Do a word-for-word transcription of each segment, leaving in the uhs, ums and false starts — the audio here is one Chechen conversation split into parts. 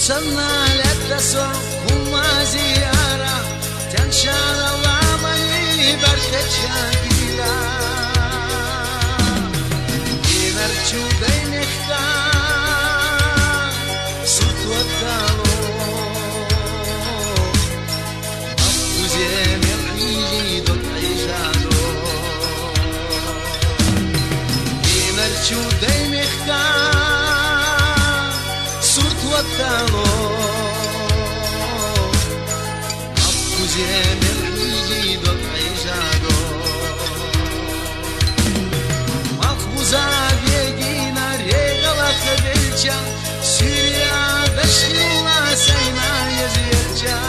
Санна лаьтта со хӀумма зи ара, теншара ламани бартеча дила. Инар чу дай мехка суртватало. Ах, узе мел хили дот айжадо. Инар чу дай мехка суртватало. Ах, узе мел хили дот айжадо. Малхбуза вегина регалах велча, Сирия дашилла сайна язверча.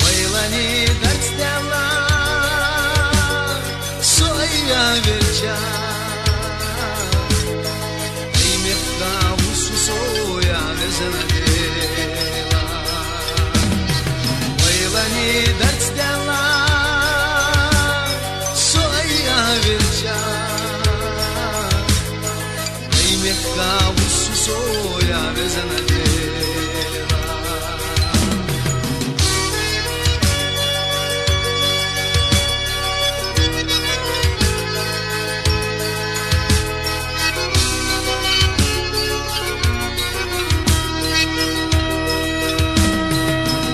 Вайлани дарцдала соя велча. Ай мехка вусу соя везна дела. Вайлани дарцдала соя велча. Ай мехка вусу соя везна дела.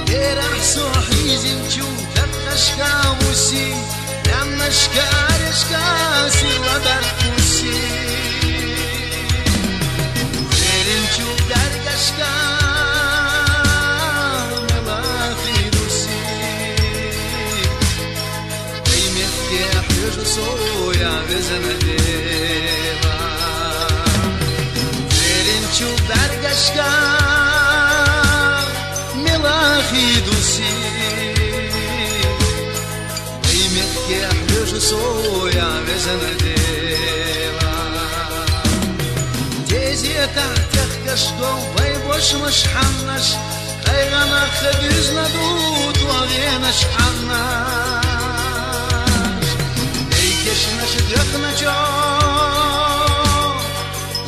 Берах со хьизин чу даккхашка вуси, лямнашка аришка сила дар куси. Верин чу даргашка мелахи дуси. Ай мехке хьежу соя везна дела. Верин чу даргашка мелахи дуси. Ай мехке хьежу соя везна дела. Дезета техкашго вай бошмаш хьаннаш, къайгъанах дуьзна ду твагъенаш хьаннаш. Ай кешнаш дехначо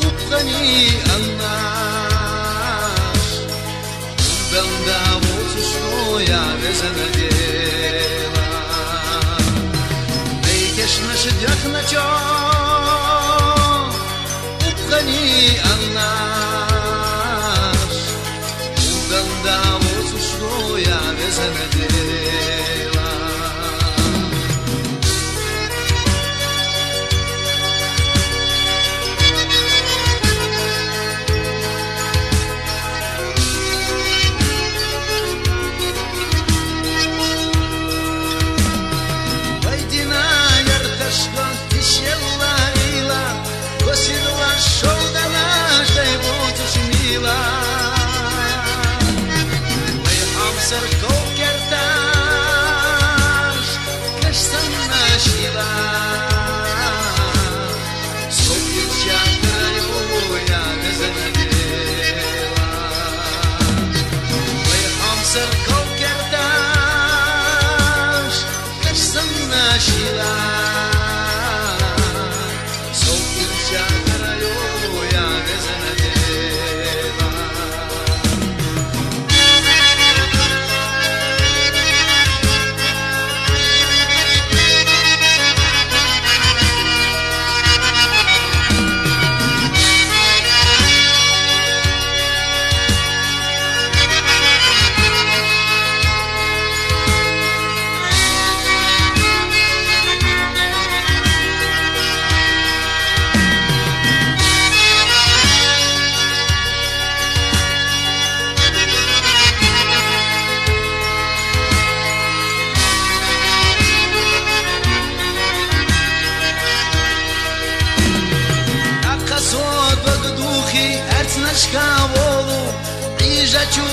упхани аннаш. Данда воцуш соя везна дела. Ай кешнаш дехначо упхани аннаш. Данда воцуш соя везна дела. Вай дина ярташка тишелла ила, косирла шовдана ждай боцуш мила. Вай хьамсар ковкерташ, каш санна шила. Сокирча край воя везна дела. Вай хьамсар ковкерташ, каш санна шила. Сокирча край воя везна дела. Акъа со дог духи арцнашка волу, Ӏижачу